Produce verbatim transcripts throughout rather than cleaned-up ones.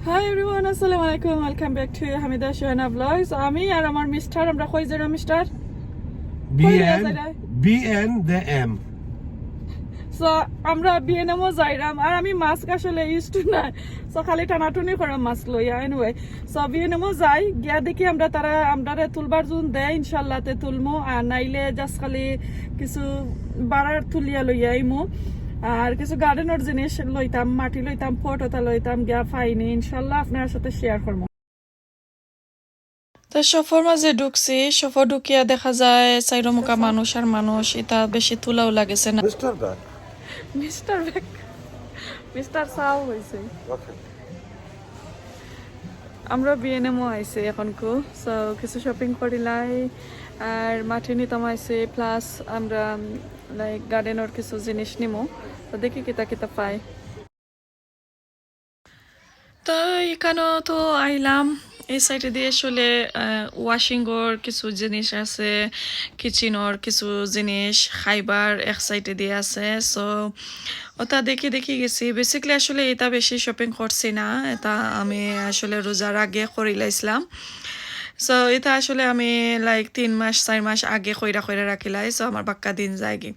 Hi everyone, আসসালামু আলাইকুম। Welcome back to Hamida Suhana Vlogs. আমি আর আমার মিস্টার, আমরা কই যাইরাম মিস্টার? B কই N যাইরাম? B N the M. So আমরা বিএনএমও যাইরাম, আর আমি মাস্ক আসলে ইউজ টু নাই, so খালি টানাটুনি করাম মাস্ক লইয়া। এনিওয়ে, so বিএনএমও যাই, গিয়া দেখি আমরা তারা আমরারে তুলবার জুন দেয়, ইনশাল্লাহ তে তুলমু, আর নাইলে জাস্ট খালি কিছু বাড়ার তুলিয়া লইয়া আইমু, আর কিছু গার্ডেনর জিনিস লইতাম, মাটি লইতাম, পট ওটা লইতাম, গিয়া পাইনি, ইনশাল্লাহ আপনার সাথে শেয়ার করবো। তো শপর মাঝে ঢুকছি, শপো ঢুকিয়া দেখা যায় চাইরোমুখা মানুষ আর মানুষ, এটা বেশি তুলাও লাগেছে না। Mister Black. Mister black, mister Sao হইছে। Okay. আমরা বিএনএমও আইছে এখনকু, সো কিছু শপিং করিলাই, আর মাটি নিতাম আইছে, প্লাস আমরা লাইক গার্ডেনর কিছু জিনিস নিমু, তো দেখি কিতা কিতা পাই। তো এখানেও তো আইলাম, এই সাইডে দিয়ে আসলে ওয়াশিংর কিছু জিনিস আছে, কিচেনর কিছু জিনিস, খাইবার এক সাইডে দিয়ে আছে। সো ওটা দেখি দেখি গেছি। বেসিক্যালি আসলে এটা বেশি শপিং করছি না, এটা আমি আসলে রোজার আগে করিলাইছিলাম। সো এটা আসলে আমি লাইক তিন মাস চার মাস আগে কইরা কইরা রাখিলাই, সো আমার বাক্কা দিন যায়গি।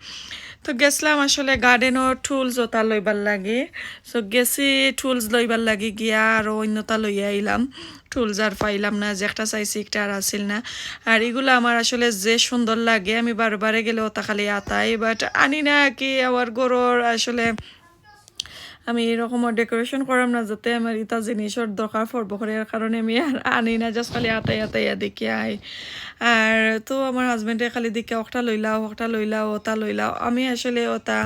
তো গেছিলাম আসলে গার্ডেনর টুলস ওটা লইবার লাগি। সো গেছি টুলস লইবার লাগি, গিয়া আরো অন্যটা লইয়া আইলাম। টুলস আর পাইলাম না, যে একটা চাইছি একটা আর আছিল না। আর এগুলা আমার আসলে যে সুন্দর লাগে, আমি বারে বারে গেলে ওটা খালি আতাই, বাট আনি না কি, আমার ঘরর আসলে আমি এরকম ডেকোরেশন করাম না যাতে আমার ইতা জিনিসর দরকার পড়বো করে, এর কারণে আমি আর আনি না, জাস্ট খালি আতাই আতাইয়া দেখি আই। আর তো আমার হাজবেন্ডে খালি দেখে ওটা লইলাও, ওটা লইলাও, ওটা লইলাও। আমি আসলে ওটা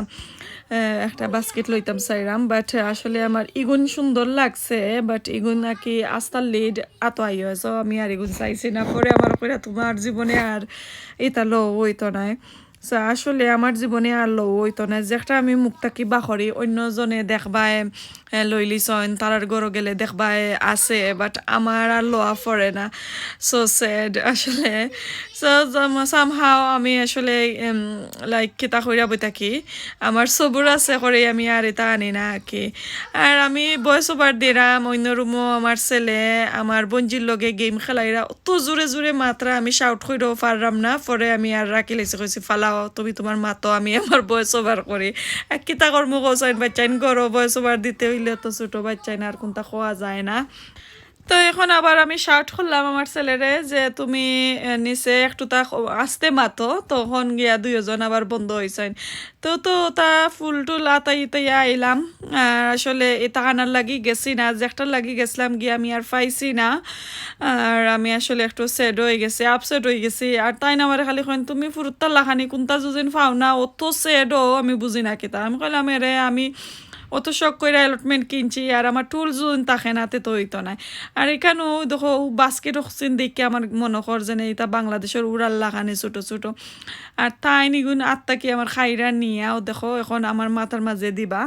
আহ, একটা বাস্কেট লইতাম চাইরাম, বাট আসলে আমার ইগুন সুন্দর লাগছে, বাট ইগুন নাকি আস্তা লিড আতো আইও, সো আমি আর ইগুন চাইছি না। পরে আমার কইরা তোমার জীবনে আর এটা লো হইতো নাই। সো আসলে আমার জীবনে আর লো হইতো না, যেটা আমি মুখ থাকি বাখরি, অন্য জনে দেখবায় এ, লইলিছইন, তারার ঘরো গেলে দেখবায় আছে, বাট আমার আর লওয়া পড়ে না। সো স্যাড আসলে। সো সামহাও আমি আসলে লাইক কিতা কইরা বই থাকি, আমার সবুর আছে করে আমি আর এটা আনি না আর কি। আর আমি ভয়েস ওভার দিরাম, অন্য রুমো আমার ছেলে আমার বঞ্জির লগে গেম খেলাইরা অত জোরে জোরে মাতরা, আমি শাউট কইরাও পাররাম না। পরে আমি আর রাখি লাইছি, কইছি ফালাও তুমি তোমার মাতো, আমি আমার ভয়েস ওভার করি। আর কিতা করমু কওছাইন, বাচ্চাইন ঘরো ভয়েস ওভার দিতে হইলে তো ছোট বাচ্চাইন আর কোনটা কওয়া যায় না। তো এখন আবার আমি শাউট করলাম আমার ছেলেরে যে তুমি আহ, নিচে একটু তা আস্তে মাতো, তখন গিয়া দুইজন আবার বন্ধ হইছইন। তো তো তা ফুল টুল আতাই ইতাই আইলাম। আর আসলে এটা আনার লাগি গেছি না, যে একটা লাগি গেছিলাম গিয়া আমি আর পাইছি না। আর আমি আসলে একটু স্যাড হয়ে গেছি, আপসেট হয়ে গেছি। আর তাইন আমারে খালি কইন তুমি ফুরুত্তার লাখানি কোনটা যুদিন পাও না, অত স্যাড হও, আমি বুঝি না কিতা। আমি কইলাম এরে আমি অত শখ কইরা অ্যালটমেন্ট কিনছি, আর আমার টুলস যুদিন থাকে না তে তো হইতো না। আর এখানেও দেখো বাস্কেট অক্সিন দেখে আমার মনে কর যেন এটা বাংলাদেশর উড়াল লাখানি ছোট ছোট। আর তাইন ইগুন আত্মা কি আমার খাইরা নিয়াও দেখো এখন আমার মাথার মাঝে দিবা।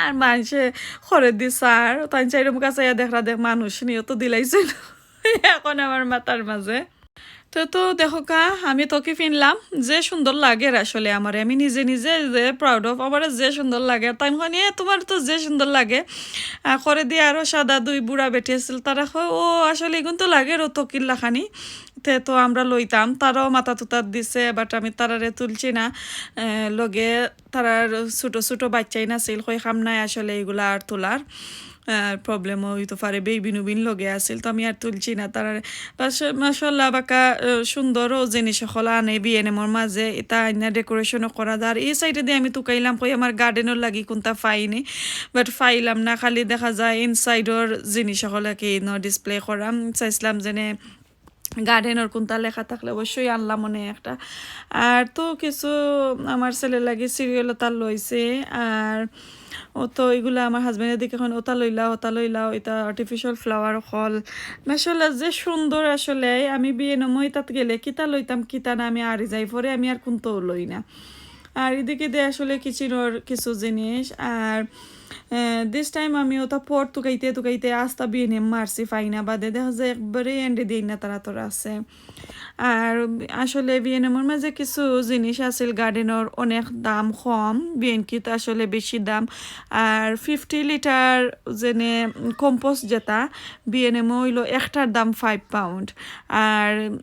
আর মানষে খরে দি স্যার, তাই চাইরম কাছে দেখরা দেখ মানুষ নিয়ে তো দিলাইছে না। এখন আমার মাথার মাঝে। তো তো দেখো কা, আমি তো কি ফিনলাম, যে সুন্দর লাগে আসলে আমার, আমি নিজে নিজে যে প্রাউড অফ আমার, যে সুন্দর লাগে। তাই মানে তোমার তো যে সুন্দর লাগে। আহ, করে দিয়ে আরো সাদা দুই বুড়া বেটি আছিল, তারা কয় ও আসলে এগুন তো লাগে রো তকির লাখানি। তে তো আমরা লইতাম, তারাও মাথা তুতাত দিছে, বাট আমি তারারে তুলছি না। আহ, লগে তারার ছোট ছোট বাচ্চাই নাছিল, কই কাম নাই আসলে এগুলা আর তোলার। আর প্রবলেমও হইতো পারে, বেবি নুবিন লগে আছিল, তো আমি আর তুলছি না তারারে। বাস মাশাআল্লাহ বাকা আহ, সুন্দরও জিনিস সকল আনে বিএনএমর মাঝে, এটা আইনা ডেকোরেশনও করা যায়। আর এই সাইডে দিয়ে আমি তুকাইলাম কই আমার গার্ডেনর লাগি কোনটা পাইনি, বাট পাইলাম না, খালি দেখা যায় ইনসাইডর জিনিস সকল আর কি ন ডিসপ্লে করা। চাইছিলাম যেনে গার্ডেনর কোনটা লেখা থাকলে অবশ্যই আনলাম মনে একটা। আর তো কিছু আমার ছেলের লাগি সিরিয়াল ওটা লইছে। আর ও তো এগুলা আমার হাজবেন্ডের দিকে এখন ওটা লইলাও, ওটা লইলাও, এটা আর্টিফিশিয়াল ফ্লাওয়ার হল। মাশাআল্লাহ যে সুন্দর আসলে। আমি বিএনএমও ইতাত গেলে কিতা লইতাম কিতা না আমি আরি যাই, পরে আমি আর কোনটাও লই না। আর এদিকে দে আসলে কিচেনর কিছু জিনিস। আর দিস টাইম আমি ওটা পট তুকাইতে তুকাইতে আস্তা বিএনএম মারছি, পাই না, বাদে দেখা যায় একবারে এন্ডে দিয়ে না তারা তোরা আছে। আর আসলে বিএনএমর মাঝে কিছু জিনিস আছিল গার্ডেনর, অনেক দাম কম, বিএনকিত আসলে বেশি দাম। আর ফিফটি লিটার যেনে কম্পোস্ট যেটা, বিএনএমও অইলো একটার দাম ফাইভ পাউন্ড। আর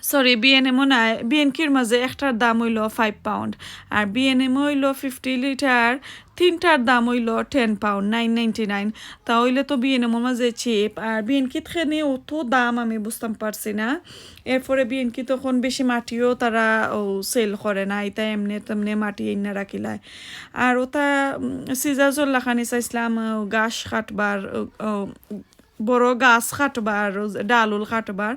সরি, বিএনএমও না, বিএনকির মাঝে একটার দাম অইলো ফাইভ পাউন্ড, আর বিএনএমও অইলো ফিফটি লিটার, তিনটার দাম অইলো ten pound, nine ninety nine. তা অইলে তো বিএনএমর মাঝে চিপ, আর বিএনকিত কেনে অত দাম আমি বুঝতাম পারছি না। এরপরে বিএনকি তখন বেশি মাটিও তারা সেল করে না, এটা এমনে তেমনে মাটি আইনা রাখিলায়। আর ওটা সিজার্সর লাখানি চাইছিলাম, ও, ঘাস কাটবার, ও, ও, বড় গাছ কাটবার, ডাল উল কাটবার।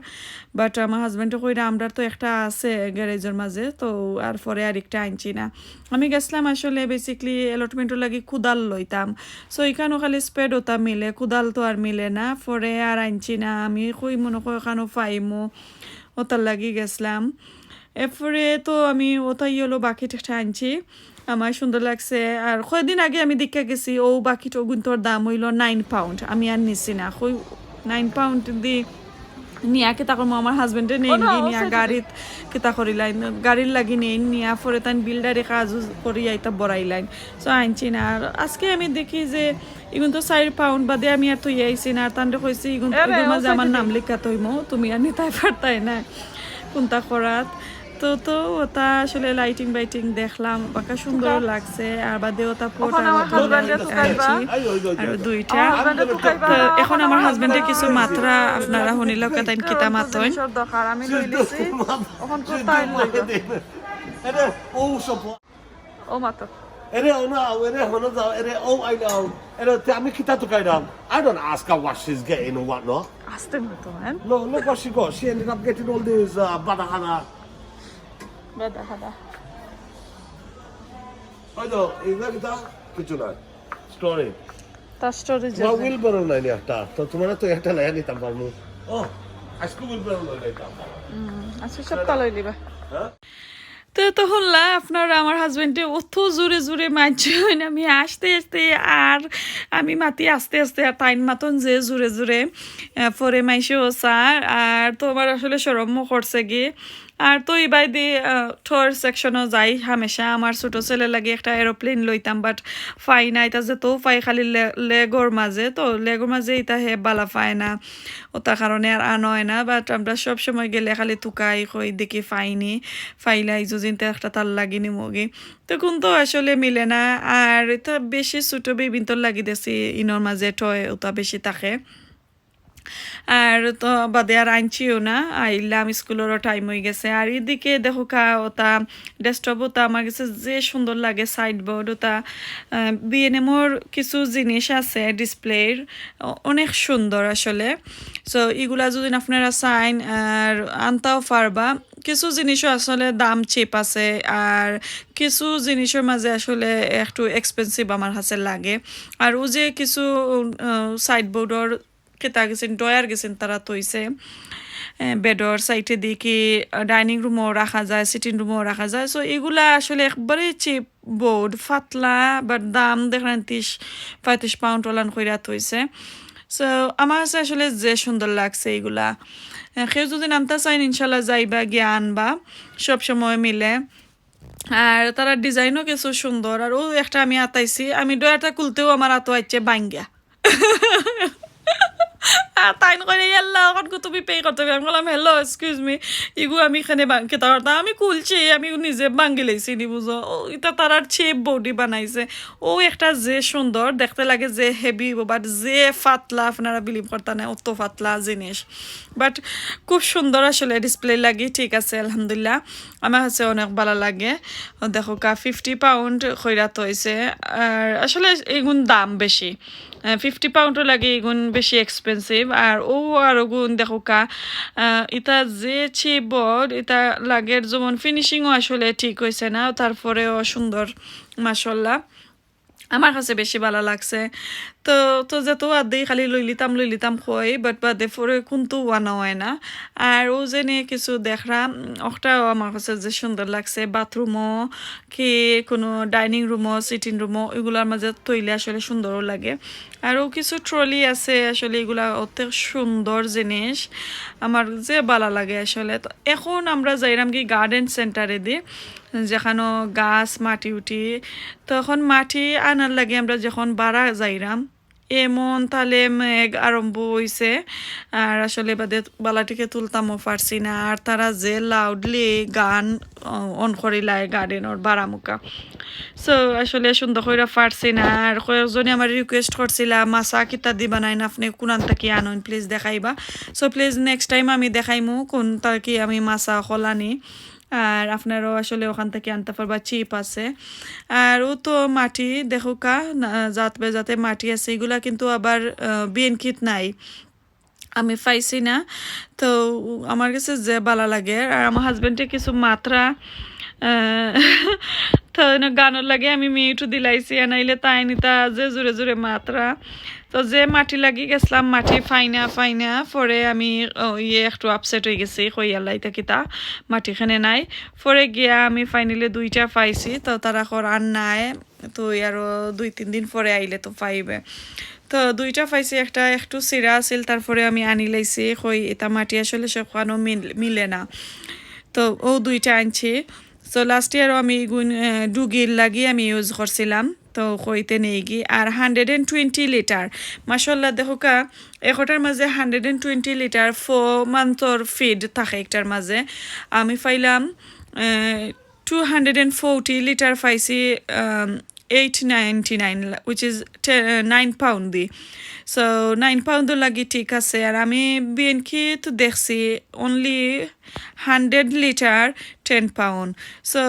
বাট আমার হাজব্যান্ডে কইরা, "আমরার তো একটা আছে গ্যারেজর মাঝে, তো আর পরে আরেকটা আনছি না।" আমি গেছিলাম আসলে বেসিক্যালি অ্যালটমেন্টর লাগি কুদাল লইতাম। সো এখানো খালি স্পেড ওটা মিলে, কুদাল তো আর মিলে না। পরে আর আনছি না। আমি কই মনে কয় ওখানো পাইমু, ওটার লাগি গেছিলাম। এরপরে তো আমি ওটাই হলো বাকেট একটা আনছি, আমার সুন্দর লাগছে। আর কয়দিন আগে আমি দেখে গেছি, ও বাকেট ওগুন্তর দাম অইলো নাইন পাউন্ড, আমি আর নিছি না। কই নাইন পাউন্ড দি নিয়া কিতা করমু? আমার হাজব্যান্ডে নেইন গি নিয়া গাড়িত কিতা করিলাইন, গাড়ির লাগি নেইন নিয়া পরে তাইন বিল্ডারি কাজ করি আইতা বড়াইলাইন। সো আনছি না। আর আজকে আমি দেখি যে ইগুন তো চাইর পাউন্ড বাদে আমি আর তুই আইছি না। আর তানরে কইছি, "ইগুন, এরে, ইগুন মাঝে আমার নাম লেখা তইমু, তুমি আর নিতাই পারতাই না কোনটা করাত।" তো, তো ওটা আসলে লাইটিং বাইটিং দেখলাম, বাক্কা সুন্দর লাগছে। আর বাদে ওটা পট আর ওটা লাইট আনছি। আর দুইটা। তো এখন আমার হাজব্যান্ডে কিছু মাতরা, আপনারা হুনিলে কইতাইন কিতা মাতইন। দরকার, আমি লই লিছি। এখন তো তাই লইব। ও মাতো। এরে, ও না, এরে, হনো যাও, এরে, ও আইলাও। এরে, তে আমি কিতা তুকাইরাম? I don't ask her what she's getting or what not. আস্তে মাতো, হ্যাঁ? No, look what she got. She ended up getting all these, uh, বাদাহাদা। বাদাহাদা। ওই তো, এই না কিতা? কিছু না। স্টোরি। তার স্টোরি তোমার যে হুইলবারো নাই নি একটা? তো তোমার তো একটা লাইয়া নিতাম পারমু। ও, আজকে হুইলবারো নাই নিতাম। হুম, আজকে সব তালই লিবা। হ্যাঁ? তো তখন লা আপনারা আমার হাজব্যান্ডে অত জোরে জোরে মারছে, আমি আস্তে আস্তে আর আমি মাতি আস্তে আস্তে, আর তাইন মাতন যে জোরে জোরে, আহ, পরে মাইসে ও স্যার, আর তো আমার আসলে শরমও করছে গি। আর তো ইবাইদি, আহ, টয় সেকশনও যাই হামেশা। আমার ছোট ছেলে লাগি একটা এরোপ্লেন লইতাম, বাট পাই না। এটা যে তো পাই খালি লে-, লেগোর মাঝে, তো লেগোর মাঝে এটা হে বালা পায় না, ওটার কারণে আর আনা হয় না। বাট আমরা সব সময় গেলে খালি তুকাই কই, দেখি পাইনি, পাইলাই যুজিনতে একটা তার লাগি নিমগি। তখন তো আসলে মিলে না। আর এটা বেশি ছোট বেবিন্তর লাগি দেছি, ইনোর মাঝে টয় ওটা বেশি থাকে। আর তো বাদে আর আনছিও না, আইলাম, স্কুলেরও টাইম হয়ে গেছে। আর এদিকে দেখো কা ওটা ডেস্কটপ ওটা আমার কাছে যে সুন্দর লাগে, সাইডবোর্ড ওটা, আহ, বিএনএমর কিছু জিনিস আছে ডিসপ্লের, অ-, অনেক সুন্দর আসলে। সো এগুলা যদি আপনারা চাইন আর আনতাও পারবা। কিছু জিনিসও আসলে দাম চিপ আছে, আর কিছু জিনিসের মাঝে আসলে একটু এক্সপেন্সিভ আমার কাছে লাগে। আর ও যে কিছু, আহ, সাইডবোর্ডর কিতা গেছেন, ড্রয়ার গেছেন, তারা তৈছে, এ, বেডর সাইডে দিয়ে কি, আহ, ডাইনিং রুমও রাখা যায়, সিটিং রুমও রাখা যায়। সো এগুলা আসলে একবারে চিপ বোর্ড, পাতলা, বাট দাম দেখলেন তিরিশ পঁয়ত্রিশ পাউন্ড ওলান কইরা তৈছে। সো আমার কাছে আসলে যে সুন্দর লাগছে এগুলা। এ, কেউ যদি নামতা চাইন, ইনশাল্লাহ যাইবা গিয়া আনবা, সব সময় মিলে। আর তারা ডিজাইনও কিছু সুন্দর। আর ও একটা আমি আতাইছি, আমি ড্রয়ারটা খুলতেও আমার আতো আইছে বাঙ্গিয়া। আর তাইন কইরা, "ইয়াল্লা, এখন কো তুমি পে করতে হবে।" আমি বললাম, "হ্যালো, এক্সকিউজ মি, ইগু আমি এখানে বাং-, কিতা করতাম? আমি খুলছি, আমি নিজে বাঙ্গি লাইছি নি, বুঝো।" ও, এটা তারার চেপ বডি বানাইছে। ও একটা যে সুন্দর, দেখতে লাগে যে হেভি, বাট যে পাতলা, আপনারা বিলিভ করতা না, অত পাতলা জিনিস। বাট খুব সুন্দর আসলে ডিসপ্লে লাগি, ঠিক আছে, আলহামদুলিল্লাহ। আমার কাছে অনেক ভালা লাগে। ও দেখো কা, ফিফটি পাউন্ড কইরা তো হইছে। আর আসলে এগুন দাম বেশি, আহ, ফিফটি পাউন্ডও লাগে, এগুন বেশি এক্সপেন্সিভ। আর ও আর ওগুন দেখো কা, আহ, ইতা যে চিপ বোর্ড, ইতা লাগের যেমন ফিনিশিংও আসলে ঠিক হইছে না, তারপরেও সুন্দর, মাশাআল্লাহ। আমার কাছে বেশি ভালা লাগছে। তো তো যেত আদি খালি লইলিতাম লইলিতাম কই, বাট বাদে পরে কুনতু ওয়ানা অয় না। আর ও যে নিয়ে কিছু দেখরাম, ওটাও আমার কাছে যে সুন্দর লাগছে, বাথরুমও কি কোনো ডাইনিং রুমও সিটিং রুমও ওইগুলোর মাঝে তৈলে আসলে সুন্দরও লাগে। আর ও কিছু ট্রলি আছে, আসলে এগুলা অত সুন্দর জিনিস, আমার যে ভালা লাগে আসলে। তো এখন আমরা যাইরাম কি গার্ডেন সেন্টারে দি, যেখানো গাছ মাটি উঠি। তো এখন মাটি আনার লাগি আমরা যখন বারা যাইরাম, এমন তালে মেঘ আরম্ভ অইছে, আর আসলে বাদে বালাটিকে তুলতামও পারছি না। আর তারা যে লাউডলি গান অন করিলায় গার্ডেনর বারামুখা। সো আসলে সুন্দর কইরা পারছি না। আর কয়েকজনে আমার রিকোয়েস্ট করছিলা, "মাছা কিতা দি বানাইন আপনে, কুনান থাকি আনইন, প্লিজ দেখাইবা।" সো প্লিজ নেক্সট টাইম আমি দেখাইমু কুন থাকি আমি মাছা অকল আনি। আর আপনারাও আসলে ওখান থাকি আনতা পারবা, চিপ আছে। আর ও তো মাটি দেখউক্কা, না, জাত বেজাতে মাটি আছে, এগুলা কিন্তু আবার, আহ, বিএনকিত নাই, আমি পাইছি না। তো আমার কাছে যে ভালা লাগে। আর আমার হাজবেন্ডে কিছু মাত্রা, আহ, তো এনে গানর লাগি আমি মিউট দিলাইছি, আনাইলে তাই নিতা যে জোরে জোরে মাত্রা। তো যে মাটি লাগি গেছিলাম, মাটি পাই না, পাই না, পরে আমি, ও, ইয়ে, একটু আপসেট অই গেছি, কই আল্লাহ, ইতা কিতা, মাটি কেনে নাই। পরে গিয়া আমি ফাইনালি দুইটা পাইছি, তো তারা কর আর নাই, তো আরো দুই তিন দিন পরে আইলে তো পাইবে। তো দুইটা পাইছি, একটা একটু ছিঁড়া আছিল, তারপরে আমি আনি লাইছি, কই ইতা মাটি আসলে সবখানো মিল-, মিলে না। তো ও দুইটা আনছি। তো লাস্ট ইয়ারও আমি ইগুন, আহ, ডুগির লাগি আমি ইউজ করছিলাম, তো কইতে নেইগি। আর হান্ড্রেড অ্যান্ড টোয়েন্টি লিটার, মাশাআল্লাহ, দেখউক্কা, একটার মাঝে hundred and twenty litre, four মান্থর ফিড থাকে একটার মাঝে। আমি পাইলাম, ah, two hundred and forty litre পাইছি, um, eight ninety nine, which is nine pound দি। সো নাইন পাউন্ডর লাগি ঠিক আছে। আর আমি বিএনকিত দেখছি only hundred litre ten pound. So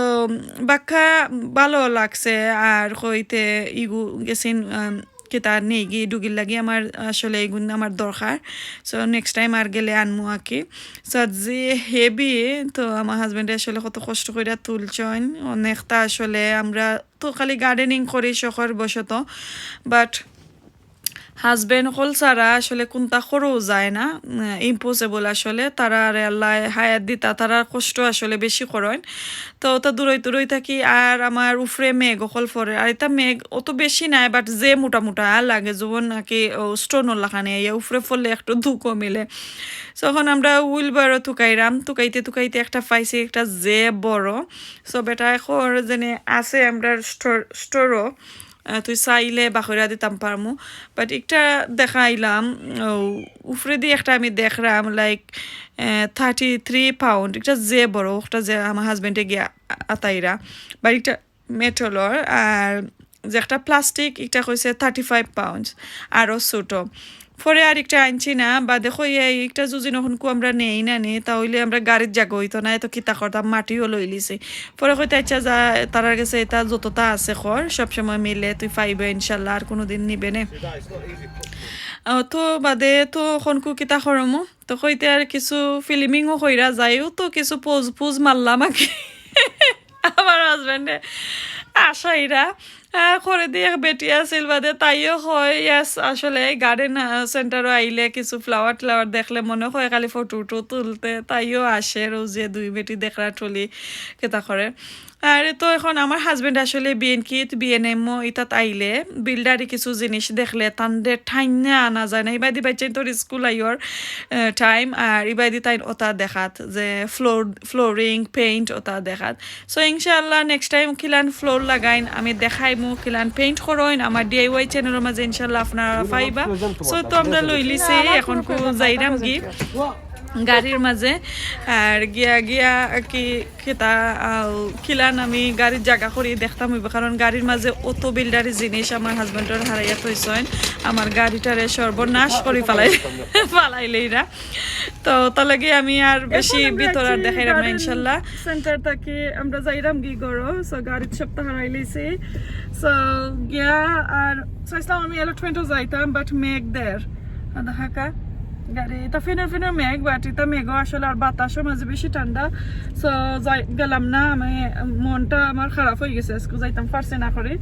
বাক্কা ভালা লাগছে। আর কইতে ইগু গেছিন, আম, কিতা নেইগি ডুগির লাগি, আমার আসলে ইগুন আমার দরকার। সো নেক্সট টাইম আর গেলে আনমু আর কি। সো যে হেভি, তো আমার হাজবেন্ডে আসলে কত কষ্ট কইরা তুলছইন, অনেকটা আসলে আমরা তো খালি গার্ডেনিং করি শখর বশত, বাট হাজবেন্ড অকল ছাড়া আসলে কুনতা করও যায় না, ইম্পসিবল আসলে। তারারে আল্লায় হায়াত দিতা, তারার কষ্ট আসলে বেশি করইন। তো ওটা দূরই দূরই থাকি। আর আমার উফরে মেঘ অকল পড়ে, আর ইতা মেঘ অত বেশি নাই, বাট যে মোটা মোটা লাগে, যেমন নাকি স্টোনর লাখানে ইয়া উফরে পড়লে একটু দুঃখ মিলে। তখন আমরা হুইলবারো তুকাইরাম, তুকাইতে তুকাইতে একটা পাইছি, একটা যে বড়। সো বেটায় কর যেনে আছে আমরার স্টোর, স্টোরও, আহ, তুই চাইলে বাখইরা দিতাম পারমু। বাট একটা দেখাইলাম, ও, উফরেদি একটা আমি দেখরাম, লাইক, থার্টি থ্রি পাউন্ড, একটা যে বড়, একটা যে আমার হাজবেন্ডে গিয়া আতাইরা, বাট একটা মেটালর, আর যে একটা প্লাস্টিক, একটা কইছে থার্টি ফাইভ পাউন্ডস, আরও ছোট। পরে আর একটা আনছি না, বাদে কই এই একটা যুদি নখনকু আমরা নেই না নি, তা অইলে আমরা গাড়ির জাগা অইতো না, এত কিতা করতাম, মাটিও লইলিছি। পরে কইতে, "আচ্ছা যা, তারার গেছে এটা যতটা আছে কর, সবসময় মিলে তুই পাইবে ইনশাল্লাহ, আর কোনোদিন নিবে নে।" আহ, তো বাদে তো খনকু কিতা করমু, তো কইতে আর কিছু ফিল্মিংও কইরা যাইও, তো কিছু পোজ পোজ মারলাম আর কি। আমার হাজবেন্ডে আশাইরা, আহ, করে দিয়ে এক বেটি আছিল বাদে, তাইও কয়, "ইয়েস, আসলে গার্ডেন, আহ, সেন্টারও আইলে কিছু ফ্লাওয়ার টাওয়ার দেখলে মনে হয় খালি ফটো উটো তুলতে।" তাইও আসে, রোজে দুই বেটি দেখরা টলি কেতা করে। আর তো এখন আমার হাজবেন্ড আসলে বিএনকিত, বিএনএমও ইতাত আইলে বিল্ডারি কিছু জিনিস দেখলে তানরে টাইনা আনা যায় না। ইবাদি বাচ্চাইন্তর স্কুল আইওর, আহ, টাইম, আর ইবাদি তাইন ওটা দেখাত যে ফ্লোর, ফ্লোরিং, পেইন্ট ওটা দেখাত। সো ইনশাআল্লাহ নেক্সট টাইম কিলান ফ্লোর লাগাইন আমি দেখাইমু, কিলান পেইন্ট করইন আমার ডিআইওয়াই চ্যানেলর মাঝে ইনশাআল্লাহ আপনারা পাইবা। সো তো আমরা লইলিছি, এখন কু যাইরাম গি গাড়ির মাঝে, আর গিয়া গিয়া কি কিতা, আহ, কিলান আমি গাড়ির জাগা করি দেখতাম অইবো, কারণ গাড়ির মাঝে অত বিল্ডারি জিনিস আমার হাজবেন্ডর হারাইয়া থইছইন, আমার গাড়িটারে সর্বনাশ করি ফালাই, ফালাইলেইরা। তো তার লাগি আমি আর বেশি ভিতর আর দেখাইরাম না ইনশাল্লাহ। সেন্টার থাকি আমরা যাইরাম গি ঘরো, সো গাড়িত সবতা হারাইলিছি। সো গিয়া আর চাইছিলাম আমি এলো টুয়েন্টো যাইতাম, বাট মেঘ দের। আর দেখাকা গাড়ি, ইতা ফিনর ফিনর মেঘ, বাট ইতা মেঘও আসলে আর বাতাসও মাঝে বেশি ঠান্ডা। সো যাই, গেলাম না, আমি মনটা আমার খারাপ অই গেছে, আজকে যাইতাম পারছি না করি,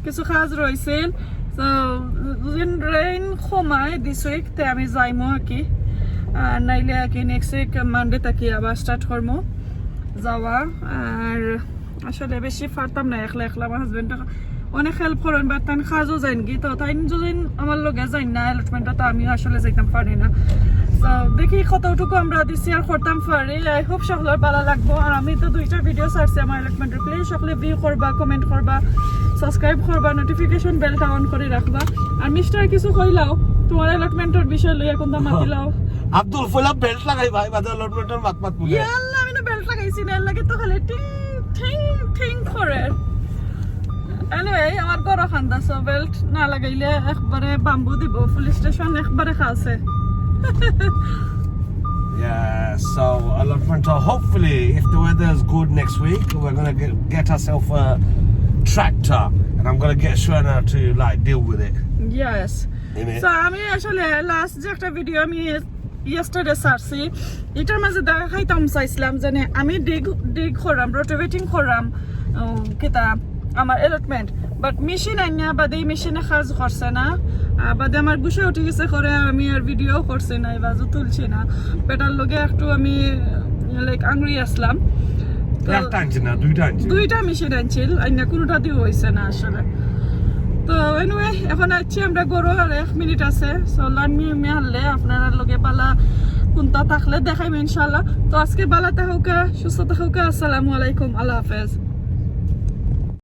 কিছু কাজ রইছিল। তো দুদিন কমায় দিস উইক তে আমি যাইমু আর কি। আর নাইলে আর কি নেক্সট উইক মানডে থাকি আবার স্টার্ট করমু যাওয়া। আর আসলে বেশি পারতাম না একলা একলা, আমার হাজবেন্ড অনেক হেল্প করেন, বাট তাইন কাজও যাইন কি, তো তাইন যদি আমার লগে যাইন না অ্যালটমেন্টটা, তো আমিও আসলে যাইতাম পারি না। তো দেখি কতটুকু আমরা দিস ইয়ার করতাম পারি। আই হোপ সকলের ভালো লাগবো। আর আমি তো দুইটা ভিডিও ছাড়ছি আমার অ্যালটমেন্টর, প্লিজ সকলে ভিউ করবা, কমেন্ট করবা, সাবস্ক্রাইব করবা, নোটিফিকেশন বেলটা অন করে রাখবা। আর মিস্টার কিছু কইলাও তোমার অ্যালটমেন্টর বিষয় লইয়া কোনটা মাতিলাও। আব্দুল, পয়লা বেল্ট লাগাই ভাই, বাদে অ্যালটমেন্টর মাত মাত বুলে। ইয়াল্লা, আমি তো বেল্ট লাগাইছি না, এর লাগি তো খালি টিং টিং টিং করে। এনিওয়ে, আমার ঘর খান্দা, সো বেল্ট না লাগাইলে একবারে বাম্বু দিব, পুলিশ স্টেশন একবারে কাছে। Yeah, so allotment, uh, hopefully, if the weather is good next week, we're gonna get, get ourselves a tractor, and I'm gonna get Shona to, like, deal with it. Yes. Innit? তো আমি আসলে লাস্ট যে একটা ভিডিও আমি ইয়েস্টারডে ছাড়ছি, এটার মাঝে দেখা খাইতাম চাইছিলাম যে আমি ডিগ ডিগ করাম, রোটিভেটিং করাম, উম, কিতা আমার অ্যালটমেন্ট, বাট মেশিন আইনা বাদে এই মেশিনে কাজ করছে না। আর বাদে আমার গুসা উঠি গেছে করে আমি আর ভিডিও করছি না, এবার তুলছি না। বেটার লগে একটু আমি লাইক আংরি আসলাম। তো একটা আনছি না, দুইটা আনছি। দুইটা মেশিন আনছিল, আইনা কোনোটা দিয়ে হইছে না আসলে। তো এনিওয়ে, এখন আছি আমরা ঘরো, আর এক মিনিট আছে। সো লাইন মি মি হারলে আপনারা লগে বালা কোনটা থাকলে দেখাইমু ইনশাআল্লাহ। তো আজকে বালা থাকুকা, সুস্থ থাকুকা। আসসালামু আলাইকুম, আল্লাহ হাফেজ।